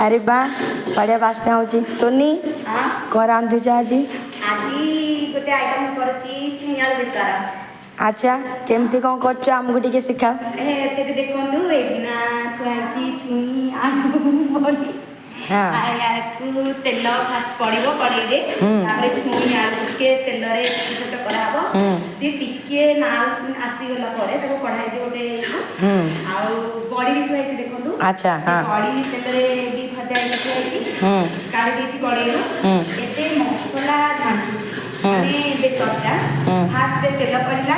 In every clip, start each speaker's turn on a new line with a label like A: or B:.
A: ଆରେ ବା, ବଢ଼ିଆ ବାସ୍ନା ହେଉଛି। ସୋନି, କ'ଣ ରାନ୍ଧୁଛ ଆଜି?
B: ଆଜି ଗୋଟେ ଆଇଟମ୍ କରୁଛି, ଛୁଇଁ ଆଳୁ ବେସର।
A: ଆଚ୍ଛା, କେମିତି କ'ଣ କରୁଛ, ଆମକୁ ଟିକେ ଶିଖାଅ।
B: ତେବେ ଦେଖନ୍ତୁ, ଏଇଠି ଥୁଆ ହେଇଛି ଛୁଇଁ, ଆଳୁ, ବଡ଼ି। ୟାକୁ ତେଲ ଫାଷ୍ଟ ପଡ଼ିବ କଡ଼େଇରେ। ତାପରେ ଛୁଇଁ ଆଳୁ ଟିକେ ତେଲରେ ଛୋଟ ଛୋଟ କରାହବ। ସିଏ ଟିକେ ନାଲ ଆସିଗଲା ପରେ ତାକୁ କଢ଼ା ହେଇଛି ଗୋଟେ ଇଏକୁ। ଆଉ ବଡ଼ି ବି ଥୁଆ ହେଇଛି, ଦେଖନ୍ତୁ। ସେ ବଡ଼ି ତେଲରେ ବି ଭଜା ହେଇକି ଥୁଆ ହେଇଛି। କାଢ଼ି ଦେଇଛି କଡ଼େଇରୁ। ଏବେ ମସଲା ଘାଣ୍ଟୁଛି। ମାନେ ବେସରଟା। ଫାଷ୍ଟ ତେଲ ପଡ଼ିଲା।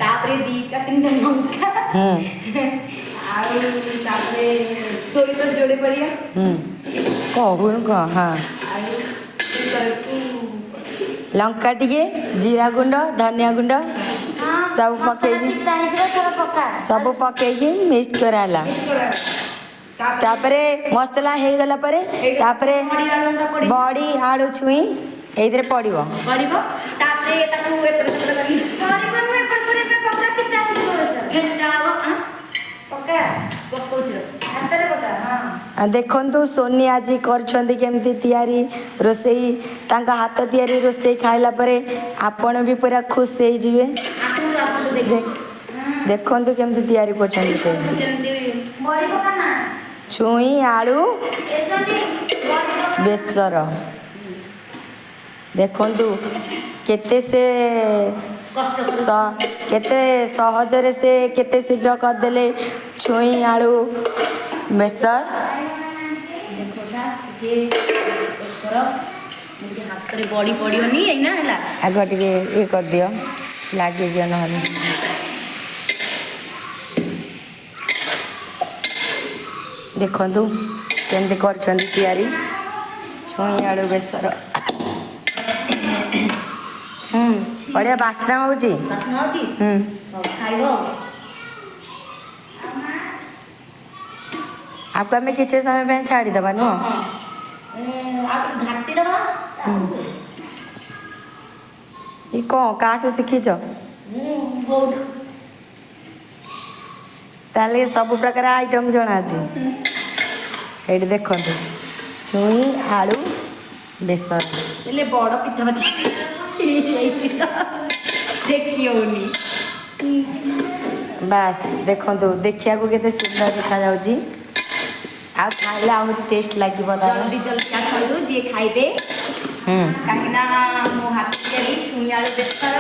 B: ତାପରେ ଦିଟା ତିନିଟା ଲଙ୍କା। ଆଉ ତାପରେ ସୋରିଷ ଯୋଡ଼େ ପଡ଼ିବ।
A: କହୁନୁ କ'ଣ? ହଁ।
B: ଆଉ ବେସରକୁ
A: ଲଙ୍କା ଟିକେ, ଜିରା ଗୁଣ୍ଡ, ଧନିଆ ଗୁଣ୍ଡ ସବୁ ପକେଇକି ସବୁ ପକେଇକି ମିକ୍ସ କରାହେଲା। ତାପରେ ମସଲା ହେଇଗଲା ପରେ ତାପରେ
B: ବଡ଼ି ଆଳୁଟା ପଡ଼ିବ।
A: ବଡ଼ି, ଆଳୁ, ଛୁଇଁ ଏଇଥିରେ ପଡ଼ିବ।
B: ପଡ଼ିବ। ତାପରେ ତାକୁ ଏପଟ ସେପଟ କରି ଫେଣ୍ଟା ହବ। ପକଉଛି ରହ।
A: ଦେଖନ୍ତୁ, ସୋନି ଆଜି କରୁଛନ୍ତି କେମିତି ତିଆରି ରୋଷେଇ। ତାଙ୍କ ହାତ ତିଆରି ରୋଷେଇ ଖାଇଲା ପରେ ଆପଣ ବି ପୁରା ଖୁସି ହେଇଯିବେ।
B: ଆସନ୍ତୁ, ଆସନ୍ତୁ, ଦେଖ।
A: ଦେଖନ୍ତୁ କେମିତି ତିଆରି କରୁଛନ୍ତି ସେ
B: କେମିତି
A: ଛୁଇଁ ଆଳୁ ବେସର। ଦେଖନ୍ତୁ କେତେ ସେ କେତେ ସହଜରେ ସେ କେତେ ଶୀଘ୍ର କରିଦେଲେ ଛୁଇଁ ଆଳୁ ବେସର।
B: ଦେଖ, ଟିକେ କର, ଟିକେ ହାତରେ ବଡ଼ି ପଡ଼ିବନି ଏଇନା ହେଲା।
A: ଆଗ ଟିକେ ଇଏ କରିଦିଅ, ଲାଗିଯିବ ନହେଲେ। ଦେଖନ୍ତୁ କେମିତି କରୁଛନ୍ତି ତିଆରି ଛୁଇଁ ଆଳୁ ବେସର। ବଢ଼ିଆ ବାସ୍ନା ହେଉଛି।
B: ବାସ୍ନା ହେଉଛି। ହଉ, ଖାଇବ ଆଉ।
A: ଆକୁ ଆମେ କିଛି ସମୟ ପାଇଁ ଛାଡ଼ିଦେବା, ନୁହଁ?
B: ହଁ, ଆଉ ଟିକେ ଘାଣ୍ଟି ଦେବା।
A: ଇ କ'ଣ କାହାଠୁ ଶିଖିଛ?
B: ମୁଁ ବହୁତ
A: ତାହେଲେ ସବୁ ପ୍ରକାର ଆଇଟମ୍ ଜଣା ଅଛି। ଏଇଠି ଦେଖନ୍ତୁ, ଛୁଇଁ ଆଳୁ ବେସର।
B: ହେଲେ ବଡ଼ ପିଠା ବାଟି ହେଇଯାଇଛି ତ ଦେଖି ହଉନି।
A: ବାସ୍, ଦେଖନ୍ତୁ, ଦେଖିବାକୁ କେତେ ସୁନ୍ଦର ଦେଖାଯାଉଛି। ଆଉ ଖାଇଲେ ଆହୁରି ଟେଷ୍ଟ ଲାଗିବ ତାର।
B: ଜଲ୍ଦି ଜଲ୍ଦି ଆସନ୍ତୁ ଯିଏ ଖାଇବେ, କାହିଁକି ନା ମୋ ହାତ ତିଆରି ଛୁଇଁ ଆଳୁ ବେସର।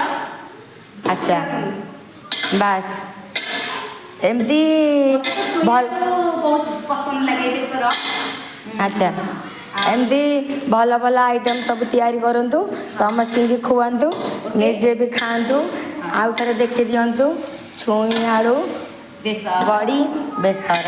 A: ଆଚ୍ଛା, ବାସ୍ ଏମିତି।
B: ମତେ ତ ଛୁଇଁ
A: ଭଲ
B: ଆଳୁ ବହୁତ ପସନ୍ଦ ଲାଗେ ବେସର।
A: ଆଚ୍ଛା, ଏମିତି ଭଲ ଭଲ ଆଇଟମ୍ ସବୁ ତିଆରି କରନ୍ତୁ, ସମସ୍ତଙ୍କୁ ଖୁଆନ୍ତୁ, ନିଜେ ବି ଖାଆନ୍ତୁ। ଆଉ ଥରେ ଦେଖି ଦିଅନ୍ତୁ, ଛୁଇଁ ଆଳୁ
B: ବେସର
A: ବଡ଼ି ବେସର।